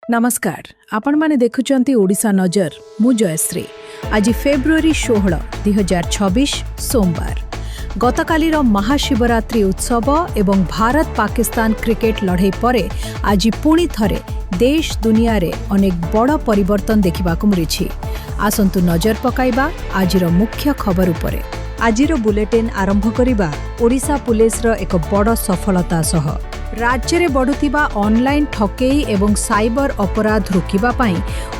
ନମସ୍କାର, ଆପଣମାନେ ଦେଖୁଛନ୍ତି ଓଡ଼ିଶା ନଜର। ମୁଁ ଜୟଶ୍ରୀ। ଆଜି ଫେବୃଆରୀ 16, 2026, ସୋମବାର। ଗତକାଲିର ମହାଶିବରାତ୍ରି ଉତ୍ସବ ଏବଂ ଭାରତ ପାକିସ୍ତାନ କ୍ରିକେଟ ଲଢ଼େଇ ପରେ ଆଜି ପୁଣି ଥରେ ଦେଶ ଦୁନିଆରେ ଅନେକ ବଡ଼ ପରିବର୍ତ୍ତନ ଦେଖିବାକୁ ମିଳିଛି। ଆସନ୍ତୁ ନଜର ପକାଇବା ଆଜିର ମୁଖ୍ୟ ଖବର ଉପରେ। ଆଜିର ବୁଲେଟିନ୍ ଆରମ୍ଭ କରିବା ଓଡ଼ିଶା ପୁଲିସର ଏକ ବଡ଼ ସଫଳତା ସହ। ରାଜ୍ୟରେ ବଢ଼ୁଥିବା ଅନଲାଇନ୍ ଠକେଇ ଏବଂ ସାଇବର ଅପରାଧ ରୋକିବା ପାଇଁ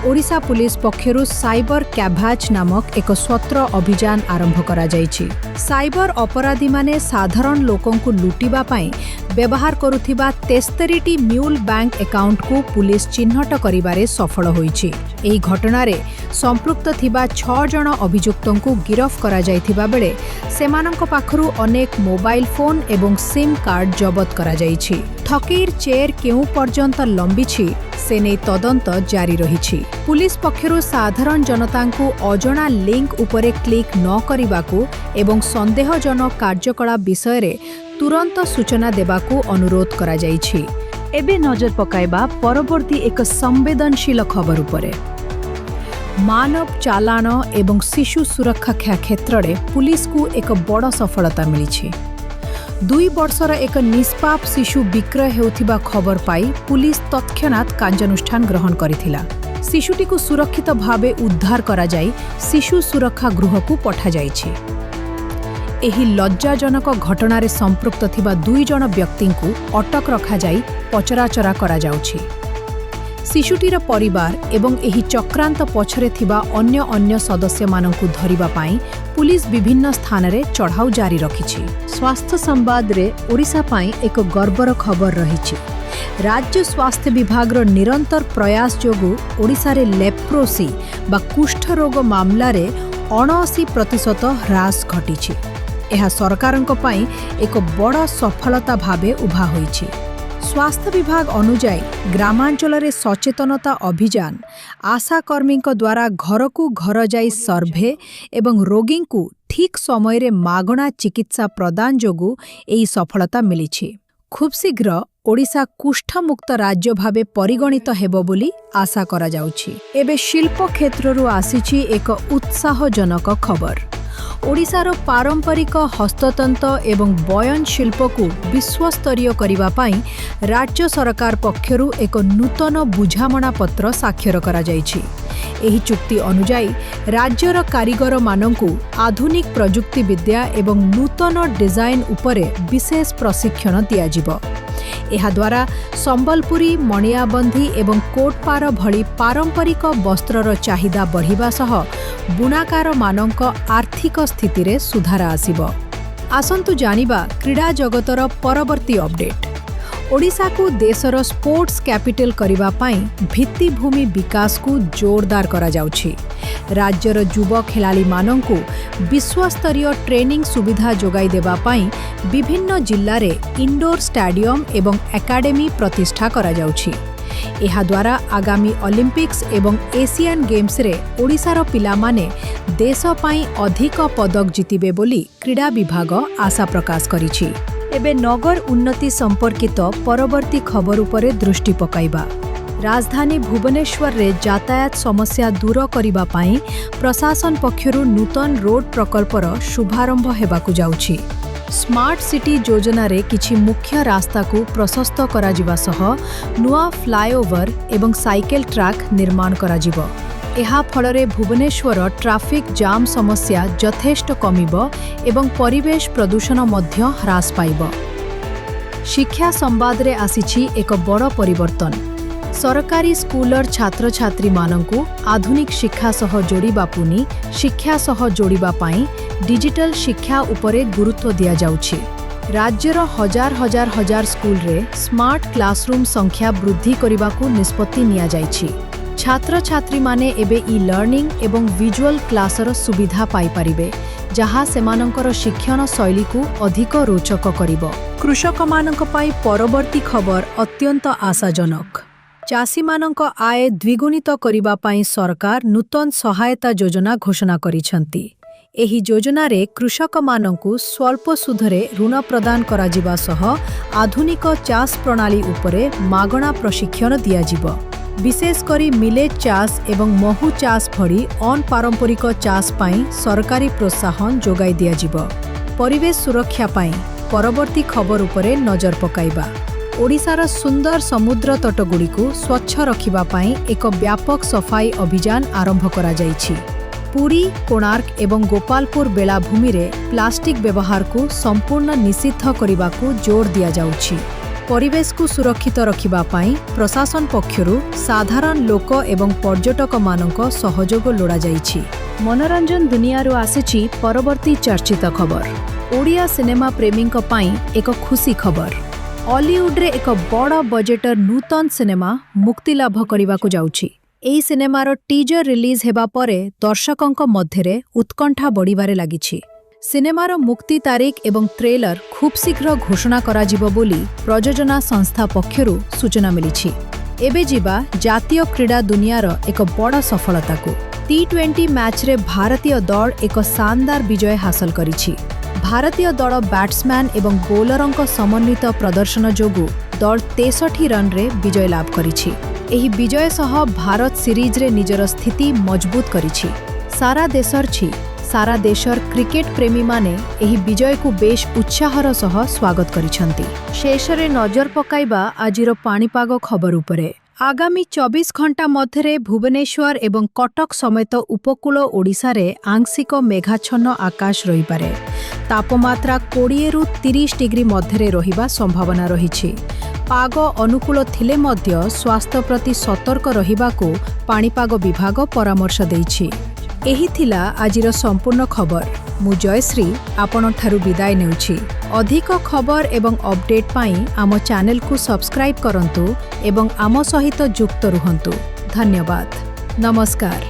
ଓଡ଼ିଶା ପୁଲିସ ପକ୍ଷରୁ ସାଇବର କ୍ୟାଭାଚ୍ ନାମକ ଏକ ସ୍ୱତନ୍ତ୍ର ଅଭିଯାନ ଆରମ୍ଭ କରାଯାଇଛି। ସାଇବର ଅପରାଧୀମାନେ ସାଧାରଣ ଲୋକଙ୍କୁ ଲୁଟିବା ପାଇଁ ବ୍ୟବହାର କରୁଥିବା 73ଟି ମ୍ୟୁଲ୍ ବ୍ୟାଙ୍କ ଆକାଉଣ୍ଟକୁ ପୁଲିସ ଚିହ୍ନଟ କରିବାରେ ସଫଳ ହୋଇଛି। ଏହି ଘଟଣାରେ ସମ୍ପୃକ୍ତ ଥିବା ଛଅ ଜଣ ଅଭିଯୁକ୍ତଙ୍କୁ ଗିରଫ କରାଯାଇଥିବା ବେଳେ ସେମାନଙ୍କ ପାଖରୁ ଅନେକ ମୋବାଇଲ ଫୋନ୍ ଏବଂ ସିମ୍ କାର୍ଡ ଜବତ କରାଯାଇଛି। ଠକେଇର ଚେର କେଉଁ ପର୍ଯ୍ୟନ୍ତ ଲମ୍ବିଛି, ସେ ନେଇ ତଦନ୍ତ ଜାରି ରହିଛି। ପୁଲିସ ପକ୍ଷରୁ ସାଧାରଣ ଜନତାଙ୍କୁ ଅଜଣା ଲିଙ୍କ ଉପରେ କ୍ଲିକ୍ ନ କରିବାକୁ ଏବଂ ସନ୍ଦେହଜନକ କାର୍ଯ୍ୟକଳାପ ବିଷୟରେ ତୁରନ୍ତ ସୂଚନା ଦେବାକୁ ଅନୁରୋଧ କରାଯାଇଛି। ଏବେ ନଜର ପକାଇବା ପରବର୍ତ୍ତୀ ଏକ ସମ୍ବେଦନଶୀଳ ଖବର ଉପରେ। ମାନବ ଚାଲାଣ ଏବଂ ଶିଶୁ ସୁରକ୍ଷା କ୍ଷେତ୍ରରେ ପୁଲିସକୁ ଏକ ବଡ଼ ସଫଳତା ମିଳିଛି। 2 ବର୍ଷର ଏକ ନିଷ୍ପାପ ଶିଶୁ ବିକ୍ରୟ ହେଉଥିବା ଖବର ପାଇ ପୁଲିସ ତତ୍କ୍ଷଣାତ୍ କାର୍ଯ୍ୟାନୁଷ୍ଠାନ ଗ୍ରହଣ କରିଥିଲା। ଶିଶୁଟିକୁ ସୁରକ୍ଷିତ ଭାବେ ଉଦ୍ଧାର କରାଯାଇ ଶିଶୁ ସୁରକ୍ଷା ଗୃହକୁ ପଠାଯାଇଛି। ଏହି ଲଜ୍ଜାଜନକ ଘଟଣାରେ ସମ୍ପୃକ୍ତ ଥିବା ଦୁଇ ଜଣ ବ୍ୟକ୍ତିଙ୍କୁ ଅଟକ ରଖାଯାଇ ପଚରାଚରା କରାଯାଉଛି। ଶିଶୁଟିର ପରିବାର ଏବଂ ଏହି ଚକ୍ରାନ୍ତ ପଛରେ ଥିବା ଅନ୍ୟ ଅନ୍ୟ ସଦସ୍ୟମାନଙ୍କୁ ଧରିବା ପାଇଁ ପୁଲିସ ବିଭିନ୍ନ ସ୍ଥାନରେ ଚଢ଼ାଉ ଜାରି ରଖିଛି। ସ୍ୱାସ୍ଥ୍ୟ ସମ୍ବାଦରେ ଓଡ଼ିଶା ପାଇଁ ଏକ ଗର୍ବର ଖବର ରହିଛି। ରାଜ୍ୟ ସ୍ୱାସ୍ଥ୍ୟ ବିଭାଗର ନିରନ୍ତର ପ୍ରୟାସ ଯୋଗୁଁ ଓଡ଼ିଶାରେ ଲେପ୍ରୋସି ବା କୁଷ୍ଠରୋଗ ମାମଲାରେ 79% ହ୍ରାସ ଘଟିଛି। ଏହା ସରକାରଙ୍କ ପାଇଁ ଏକ ବଡ଼ ସଫଳତା ଭାବେ ଉଭା ହୋଇଛି। ସ୍ୱାସ୍ଥ୍ୟ ବିଭାଗ ଅନୁଯାୟୀ ଗ୍ରାମାଞ୍ଚଳରେ ସଚେତନତା ଅଭିଯାନ, ଆଶାକର୍ମୀଙ୍କ ଦ୍ୱାରା ଘରକୁ ଘର ଯାଇ ସର୍ଭେ ଏବଂ ରୋଗୀଙ୍କୁ ଠିକ୍ ସମୟରେ ମାଗଣା ଚିକିତ୍ସା ପ୍ରଦାନ ଯୋଗୁଁ ଏହି ସଫଳତା ମିଳିଛି। ଖୁବ୍ ଶୀଘ୍ର ଓଡ଼ିଶା କୁଷ୍ଠମୁକ୍ତ ରାଜ୍ୟ ଭାବେ ପରିଗଣିତ ହେବ ବୋଲି ଆଶା କରାଯାଉଛି। ଏବେ ଶିଳ୍ପ କ୍ଷେତ୍ରରୁ ଆସିଛି ଏକ ଉତ୍ସାହଜନକ ଖବର। ଓଡ଼ିଶାର ପାରମ୍ପରିକ ହସ୍ତତନ୍ତ ଏବଂ ବୟନ ଶିଳ୍ପକୁ ବିଶ୍ୱସ୍ତରୀୟ କରିବା ପାଇଁ ରାଜ୍ୟ ସରକାର ପକ୍ଷରୁ ଏକ ନୂତନ ବୁଝାମଣାପତ୍ର ସ୍ୱାକ୍ଷର କରାଯାଇଛି। ଏହି ଚୁକ୍ତି ଅନୁଯାୟୀ ରାଜ୍ୟର କାରିଗରମାନଙ୍କୁ ଆଧୁନିକ ପ୍ରଯୁକ୍ତିବିଦ୍ୟା ଏବଂ ନୂତନ ଡିଜାଇନ୍ ଉପରେ ବିଶେଷ ପ୍ରଶିକ୍ଷଣ ଦିଆଯିବ। ଏହାଦ୍ୱାରା ସମ୍ବଲପୁରୀ, ମଣିଆବନ୍ଧି ଏବଂ କୋଟପାର ଭଳି ପାରମ୍ପରିକ ବସ୍ତ୍ରର ଚାହିଦା ବଢ଼ିବା ସହ ବୁଣାକାରମାନଙ୍କ ଆର୍ଥିକ ସ୍ଥିତିରେ ସୁଧାର ଆସିବ। ଆସନ୍ତୁ ଜାଣିବା କ୍ରୀଡ଼ା ଜଗତର ପରବର୍ତ୍ତୀ ଅପଡେଟ୍। ଓଡ଼ିଶାକୁ ଦେଶର ସ୍ପୋର୍ଟସ୍ କ୍ୟାପିଟାଲ କରିବା ପାଇଁ ଭିତ୍ତିଭୂମି ବିକାଶକୁ ଜୋରଦାର କରାଯାଉଛି। ରାଜ୍ୟର ଯୁବ ଖେଳାଳିମାନଙ୍କୁ ବିଶ୍ୱସ୍ତରୀୟ ଟ୍ରେନିଂ ସୁବିଧା ଯୋଗାଇ ଦେବା ପାଇଁ ବିଭିନ୍ନ ଜିଲ୍ଲାରେ ଇଣ୍ଡୋର ଷ୍ଟାଡିୟମ ଏବଂ ଏକାଡେମୀ ପ୍ରତିଷ୍ଠା କରାଯାଉଛି। ଏହାଦ୍ୱାରା ଆଗାମୀ ଅଲିମ୍ପିକ୍ସ ଏବଂ ଏସିଆନ୍ ଗେମ୍ସରେ ଓଡ଼ିଶାର ପିଲାମାନେ ଦେଶ ପାଇଁ ଅଧିକ ପଦକ ଜିତିବେ ବୋଲି କ୍ରୀଡ଼ା ବିଭାଗ ଆଶା ପ୍ରକାଶ କରିଛି। ଏବେ ନଗର ଉନ୍ନତି ସମ୍ପର୍କିତ ପରବର୍ତ୍ତୀ ଖବର ଉପରେ ଦୃଷ୍ଟି ପକାଇବା। ରାଜଧାନୀ ଭୁବନେଶ୍ୱରରେ ଯାତାୟାତ ସମସ୍ୟା ଦୂର କରିବା ପାଇଁ ପ୍ରଶାସନ ପକ୍ଷରୁ ନୂତନ ରୋଡ୍ ପ୍ରକଳ୍ପର ଶୁଭାରମ୍ଭ ହେବାକୁ ଯାଉଛି। ସ୍ମାର୍ଟ ସିଟି ଯୋଜନାରେ କିଛି ମୁଖ୍ୟ ରାସ୍ତାକୁ ପ୍ରଶସ୍ତ କରାଯିବା ସହ ନୂଆ ଫ୍ଲାଏଓଭର ଏବଂ ସାଇକେଲ ଟ୍ରାକ୍ ନିର୍ମାଣ କରାଯିବ। ଏହା ଫଳରେ ଭୁବନେଶ୍ୱର ଟ୍ରାଫିକ୍ ଜାମ୍ ସମସ୍ୟା ଯଥେଷ୍ଟ କମିବ ଏବଂ ପରିବେଶ ପ୍ରଦୂଷଣ ମଧ୍ୟ ହ୍ରାସ ପାଇବ। ଶିକ୍ଷା ସମ୍ବାଦରେ ଆସିଛି ଏକ ବଡ଼ ପରିବର୍ତ୍ତନ। ସରକାରୀ ସ୍କୁଲର ଛାତ୍ରଛାତ୍ରୀମାନଙ୍କୁ ଆଧୁନିକ ଶିକ୍ଷା ସହ ଯୋଡ଼ିବା ପୁନି ଶିକ୍ଷା ସହ ଯୋଡ଼ିବା ପାଇଁ ଡିଜିଟାଲ ଶିକ୍ଷା ଉପରେ ଗୁରୁତ୍ୱ ଦିଆଯାଉଛି। ରାଜ୍ୟର ହଜାର ହଜାର ହଜାର ସ୍କୁଲରେ ସ୍ମାର୍ଟ କ୍ଲାସରୁମ୍ ସଂଖ୍ୟା ବୃଦ୍ଧି କରିବାକୁ ନିଷ୍ପତ୍ତି ନିଆଯାଇଛି। ଛାତ୍ରଛାତ୍ରୀମାନେ ଏବେ ଇ ଲର୍ଣ୍ଣିଂ ଏବଂ ଭିଜୁଆଲ କ୍ଲାସର ସୁବିଧା ପାଇପାରିବେ, ଯାହା ସେମାନଙ୍କର ଶିକ୍ଷଣ ଶୈଳୀକୁ ଅଧିକ ରୋଚକ କରିବ। କୃଷକମାନଙ୍କ ପାଇଁ ପରବର୍ତ୍ତୀ ଖବର ଅତ୍ୟନ୍ତ ଆଶାଜନକ। ଚାଷୀମାନଙ୍କ ଆୟ ଦ୍ୱିଗୁଣିତ କରିବା ପାଇଁ ସରକାର ନୂତନ ସହାୟତା ଯୋଜନା ଘୋଷଣା କରିଛନ୍ତି। ଏହି ଯୋଜନାରେ କୃଷକମାନଙ୍କୁ ସ୍ୱଳ୍ପ ସୁଧରେ ଋଣ ପ୍ରଦାନ କରାଯିବା ସହ ଆଧୁନିକ ଚାଷ ପ୍ରଣାଳୀ ଉପରେ ମାଗଣା ପ୍ରଶିକ୍ଷଣ ଦିଆଯିବ। ବିଶେଷ କରି ମିଲେଟ୍ ଚାଷ ଏବଂ ମହୁ ଚାଷ ଭଳି ଅଣପାରମ୍ପରିକ ଚାଷ ପାଇଁ ସରକାରୀ ପ୍ରୋତ୍ସାହନ ଯୋଗାଇ ଦିଆଯିବ। ପରିବେଶ ସୁରକ୍ଷା ପାଇଁ ପରବର୍ତ୍ତୀ ଖବର ଉପରେ ନଜର ପକାଇବା। ଓଡ଼ିଶାର ସୁନ୍ଦର ସମୁଦ୍ର ତଟଗୁଡ଼ିକୁ ସ୍ୱଚ୍ଛ ରଖିବା ପାଇଁ ଏକ ବ୍ୟାପକ ସଫାଇ ଅଭିଯାନ ଆରମ୍ଭ କରାଯାଇଛି। ପୁରୀ, କୋଣାର୍କ ଏବଂ ଗୋପାଳପୁର ବେଳାଭୂମିରେ ପ୍ଲାଷ୍ଟିକ୍ ବ୍ୟବହାରକୁ ସମ୍ପୂର୍ଣ୍ଣ ନିଷିଦ୍ଧ କରିବାକୁ ଜୋର ଦିଆଯାଉଛି। ପରିବେଶକୁ ସୁରକ୍ଷିତ ରଖିବା ପାଇଁ ପ୍ରଶାସନ ପକ୍ଷରୁ ସାଧାରଣ ଲୋକ ଏବଂ ପର୍ଯ୍ୟଟକମାନଙ୍କ ସହଯୋଗ ଲୋଡ଼ାଯାଇଛି। ମନୋରଞ୍ଜନ ଦୁନିଆରୁ ଆସିଛି ପରବର୍ତ୍ତୀ ଚର୍ଚ୍ଚିତ ଖବର। ଓଡ଼ିଆ ସିନେମା ପ୍ରେମୀଙ୍କ ପାଇଁ ଏକ ଖୁସି ଖବର। ଅଲିଉଡ୍ରେ ଏକ ବଡ଼ ବଜେଟର ନୂତନ ସିନେମା ମୁକ୍ତିଲାଭ କରିବାକୁ ଯାଉଛି। ଏହି ସିନେମାର ଟିଜର ରିଲିଜ୍ ହେବା ପରେ ଦର୍ଶକଙ୍କ ମଧ୍ୟରେ ଉତ୍କଣ୍ଠା ବଢ଼ିବାରେ ଲାଗିଛି। ସିନେମାର ମୁକ୍ତି ତାରିଖ ଏବଂ ଟ୍ରେଲର ଖୁବ୍ ଶୀଘ୍ର ଘୋଷଣା କରାଯିବ ବୋଲି ପ୍ରଯୋଜନା ସଂସ୍ଥା ପକ୍ଷରୁ ସୂଚନା ମିଳିଛି। ଏବେ ଯିବା ଜାତୀୟ କ୍ରୀଡ଼ା ଦୁନିଆର ଏକ ବଡ଼ ସଫଳତାକୁ। ଟି-20 ମ୍ୟାଚ୍ରେ ଭାରତୀୟ ଦଳ ଏକ ଶାନଦାର ବିଜୟ ହାସଲ କରିଛି। ଭାରତୀୟ ଦଳ ବ୍ୟାଟ୍ସମ୍ୟାନ୍ ଏବଂ ବୋଲରଙ୍କ ସମନ୍ୱିତ ପ୍ରଦର୍ଶନ ଯୋଗୁଁ ଦଳ 63 ରନ୍ରେ ବିଜୟ ଲାଭ କରିଛି। ଏହି ବିଜୟ ସହ ଭାରତ ସିରିଜ୍ରେ ନିଜର ସ୍ଥିତି ମଜବୁତ କରିଛି। ସାରା ଦେଶର କ୍ରିକେଟ ପ୍ରେମୀମାନେ ଏହି ବିଜୟକୁ ବେଶ୍ ଉତ୍ସାହର ସହ ସ୍ୱାଗତ କରିଛନ୍ତି। ଶେଷରେ ନଜର ପକାଇବା ଆଜିର ପାଣିପାଗ ଖବର ଉପରେ। ଆଗାମୀ 24 ଘଣ୍ଟା ମଧ୍ୟରେ ଭୁବନେଶ୍ୱର ଏବଂ କଟକ ସମେତ ଉପକୂଳ ଓଡ଼ିଶାରେ ଆଂଶିକ ମେଘାଚ୍ଛନ୍ନ ଆକାଶ ରହିପାରେ। ତାପମାତ୍ରା 20ରୁ 30 ଡିଗ୍ରୀ ମଧ୍ୟରେ ରହିବା ସମ୍ଭାବନା ରହିଛି। ପାଗ ଅନୁକୂଳ ଥିଲେ ମଧ୍ୟ ସ୍ୱାସ୍ଥ୍ୟ ପ୍ରତି ସତର୍କ ରହିବାକୁ ପାଣିପାଗ ବିଭାଗ ପରାମର୍ଶ ଦେଇଛି। ଏହି ଥିଲା ଆଜିର ସମ୍ପୂର୍ଣ୍ଣ ଖବର। ମୁଁ ଜୟଶ୍ରୀ ଆପଣଙ୍କଠାରୁ ବିଦାୟ ନେଉଛି। ଅଧିକ ଖବର ଏବଂ ଅପଡେଟ୍ ପାଇଁ ଆମ ଚ୍ୟାନେଲକୁ ସବସ୍କ୍ରାଇବ୍ କରନ୍ତୁ ଏବଂ ଆମ ସହିତ ଯୁକ୍ତ ରୁହନ୍ତୁ। ଧନ୍ୟବାଦ, ନମସ୍କାର।